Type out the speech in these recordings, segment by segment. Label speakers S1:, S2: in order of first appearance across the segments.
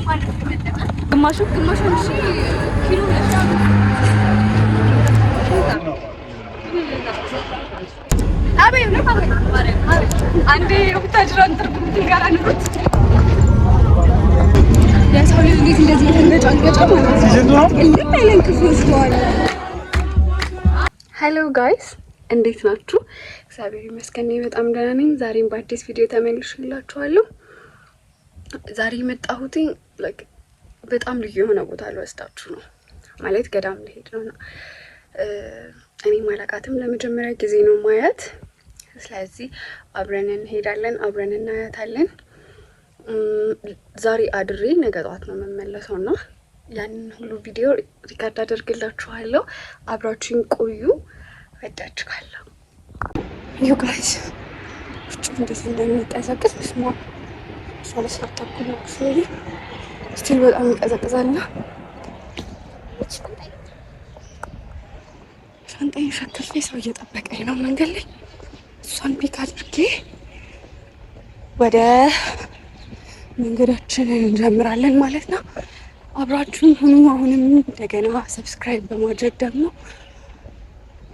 S1: ግማሹ ግማሹ ኪሎ። አንዴ የቡታጅራን ትርጉም ጋር ኑሩት። የሰው ልጅ እንዴት እንደዚህ የተንገጫገጫ ማለት ነው? እልም ያለ እንቅልፍ ይወስደዋል። Hello guys፣ እንዴት ናችሁ? እግዚአብሔር ይመስገን እኔ በጣም ደህና ነኝ። ዛሬም በአዲስ ቪዲዮ ተመልሼላችኋለሁ። ዛሬ የመጣሁት like በጣም ልዩ የሆነ ቦታ ልወስዳችሁ ነው። ማለት ገዳም ልሄድ ነው እና እኔ ማላቃትም ለመጀመሪያ ጊዜ ነው ማያት። ስለዚህ አብረን እንሄዳለን፣ አብረን እናያታለን። ዛሬ አድሬ ነገ ጠዋት ነው የምመለሰው እና ያንን ሁሉ ቪዲዮ record አደርግላችኋለሁ። አብራችሁኝ ቆዩ። ወዳችኋለሁ። You guys፣ ውጭ እንዴት እንደሚቀዘቅዝ ስማ። 12 ሰዓት ተኩል ነው። ስለዚህ still በጣም ይቀዘቅዛልና ሻንጣዬን ሸክፌ ሰው እየጠበቀኝ ነው መንገድ ላይ። እሷን pick አድርጌ ወደ መንገዳችንን እንጀምራለን ማለት ነው። አብራችሁን ሁኑ። አሁንም እንደገና subscribe በማድረግ ደግሞ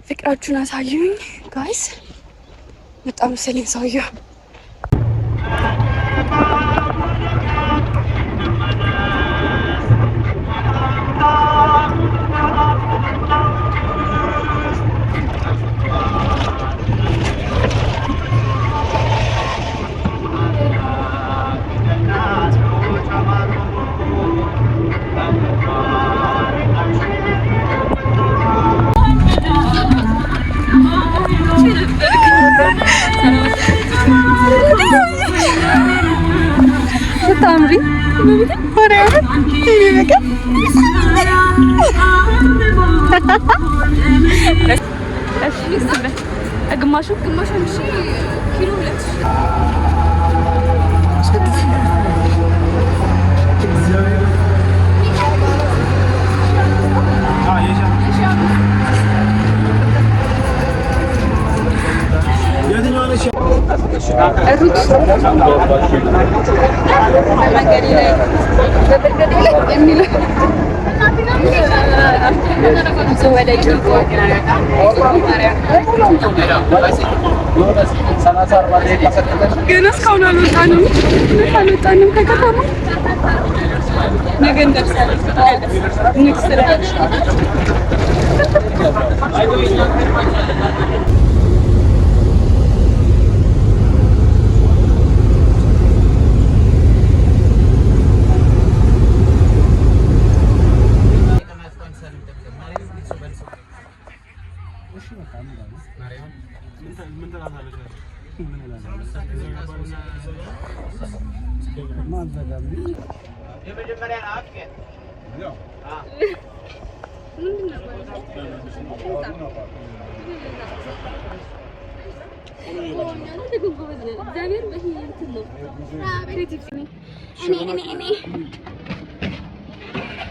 S1: ፍቅራችሁን አሳዩኝ guys። በጣም መሰለኝ ሰውየው። ስታምሪ። ግማሹ ግማሹ ኪሎ 2። ሩት በመንገዴ ላይ የሚለው። ገና እስካሁን አልወጣንም፣ አልወጣንም ከከተማ። ነገ እንደርሳለን። ንግስ።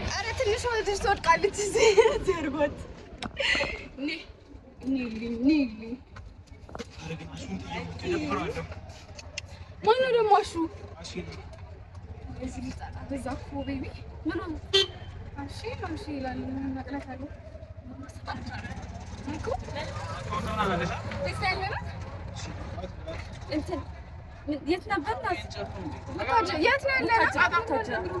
S1: ኧረ ትንሽ ወደታች ትወድቃለች። እዚህ ዘርጓት። ማነው ደግሞ አሹ? በዛ እኮ baby ምን አሺ አሺ ይላል። መቅላት አለው።
S2: የት ነበር?
S1: የት ነው ያለነው?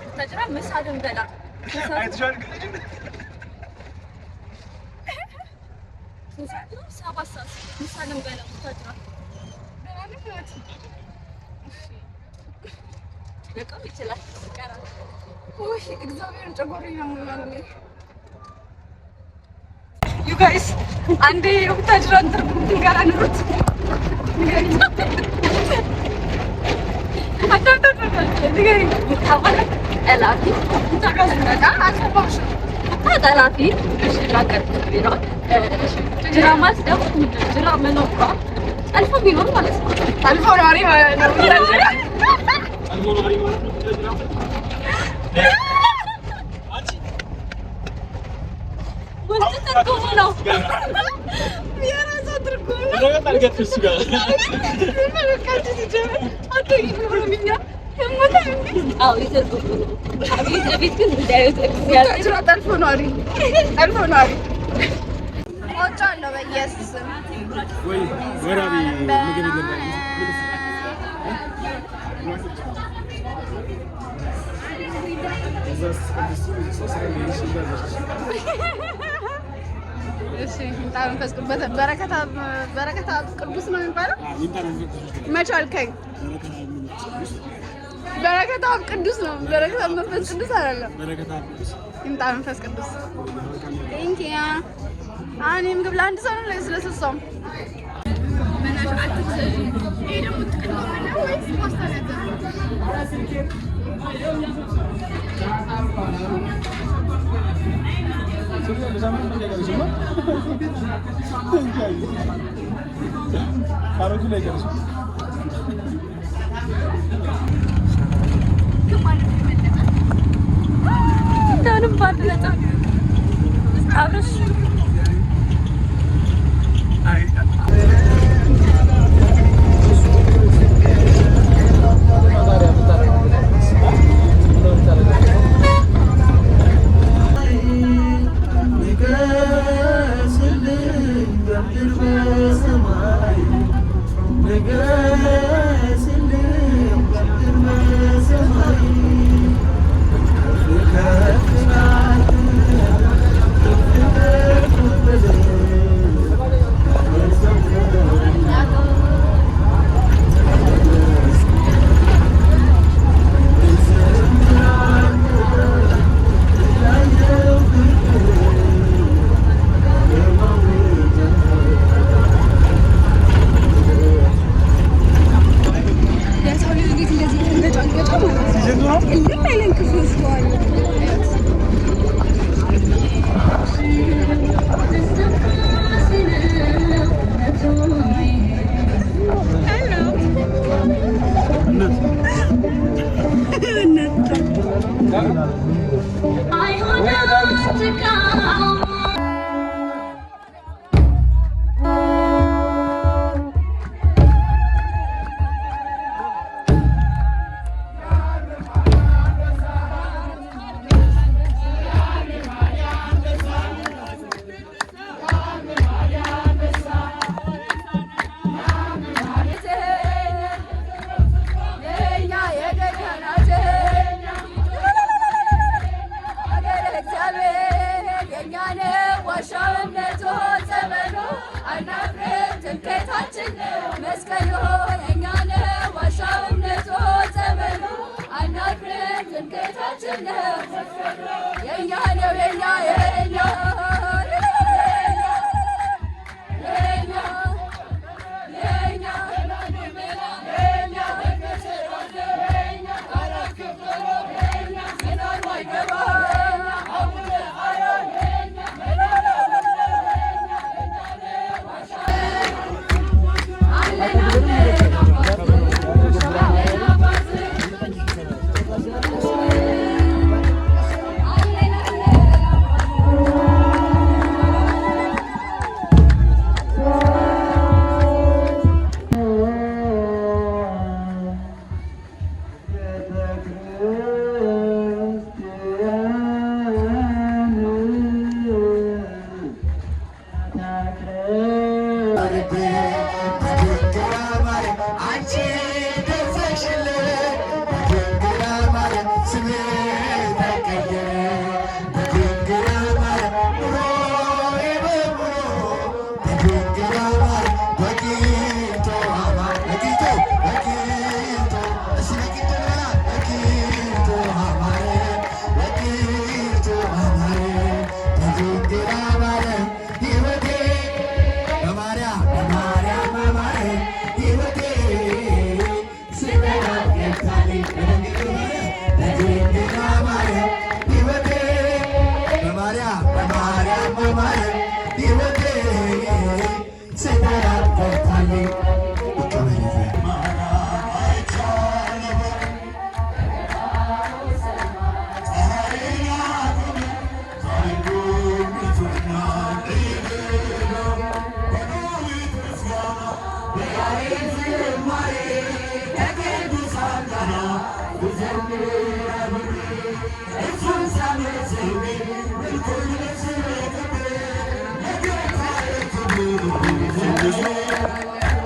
S2: ቡታጅራ ምሳ ልንበላ 7 ሰዓት ምሳ ልንበላ ቡታጅራ መቆም ይችላል።
S1: ውይ እግዚአብሔርን ጨጓራዬን ያሞኛል። You guys፣ አንዴ የቡታጅራን ትርጉም ጋር ኑሩት። ንገሪኝ።
S2: ቡታ ማለት ጠላፊ።
S1: አልሰማሁሽም።
S2: ቡታ ጠላፊ፣ ጅራ ማለት ደግሞ ጅራ መኖር፣ ጠልፎ ቢኖር ማለት ነው።
S1: አልፎ ነዋሪ ማለት ነው።
S2: ውስጥ ትርጉሙ ነው።
S1: የራሷ ትርጉም ነው። ጠልፎ ነዋሪ ጠልፎ ነዋሪ ቆጮ አለው። በኢየሱስ ስም እሺ ይምጣ መንፈስ ቅዱስ። በረከተ አብ ቅዱስ ነው የሚባለው። መች አልከኝ? በረከተ አብ ቅዱስ ነው። በረከተ አብ መንፈስ ቅዱስ አይደለም። ይምጣ መንፈስ ቅዱስ። Thank you። አሁን ይህ ምግብ ለአንድ ሰው ነው ለሶስት ሰው? ይሄ ደግሞ ጥቅል ጎመን ነው ወይስ ፓስታ ነው ያዘዝነው?
S2: እንደምንም በአንድ ነጥብ አብረሽ።
S1: የሰው ልጅ እንዴት እንደዚህ ተንገጫገጫ ማለት ነው? እልም ያለ እንቅልፍ ወስደዋል።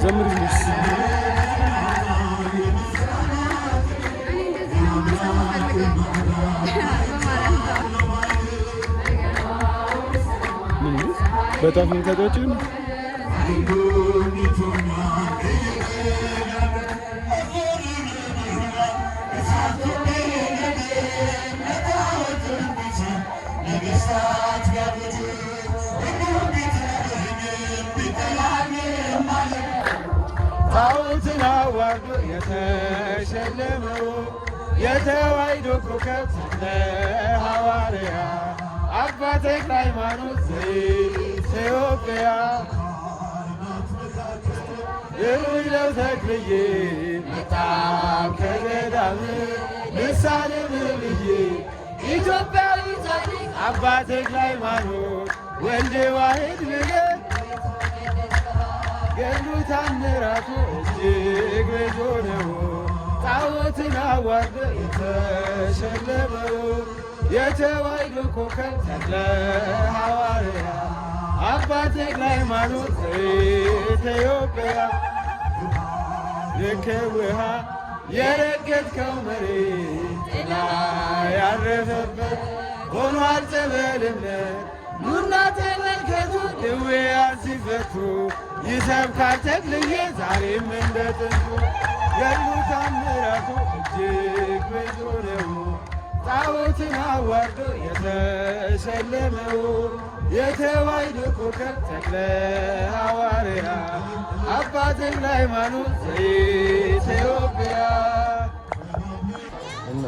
S3: ዘምሪ።
S1: እኔ እንደዚህ ነው ማንሳት የምፈልገው። በማርያም ተው።
S3: ምን በጣም ነው ታውቂው? ጣዖትን አዋርዶ የተሸለመው የተዋሕዶ ኮከብ ሐዋርያ አባ ተክለ ሃይማኖት ዘኢትዮጵያ ድሩይ ተክልዬ መጣሁ ከገዳም ልሳነ ብዬ ኢትዮጵያዊ ጻድቅ አባ ተክለ ሃይማኖት ወልደ ዋሕድ ብለህ ገድሉ ታምራቱ እጅግ ብዙ ነው። ጣዖትን አዋርዶ የተሸለመው የተዋሕዶ ኮከብ ተክለ ሐዋርያ አባ ተክለ ሃይማኖት ዘኢትዮጵያ ልክ ውሃ የረገጥከው መሬት ጥላ ያረፈበት ሆኗል ጸበል እምነት። ኑና ተመልከቱ ድውያን ሲፈቱ ይሰብካል ተክልዬ ዛሬም እንደ ጥንቱ። ገድሉ ታምራቱ እጅግ ብዙ ነው። ጣዖትን አዋርዶ የተሸለመው የተዋሕዶ ኮከብ ተክለ ሐዋርያ አባ ተክለ ሃይማኖት ዘኢትዮጵያ። እና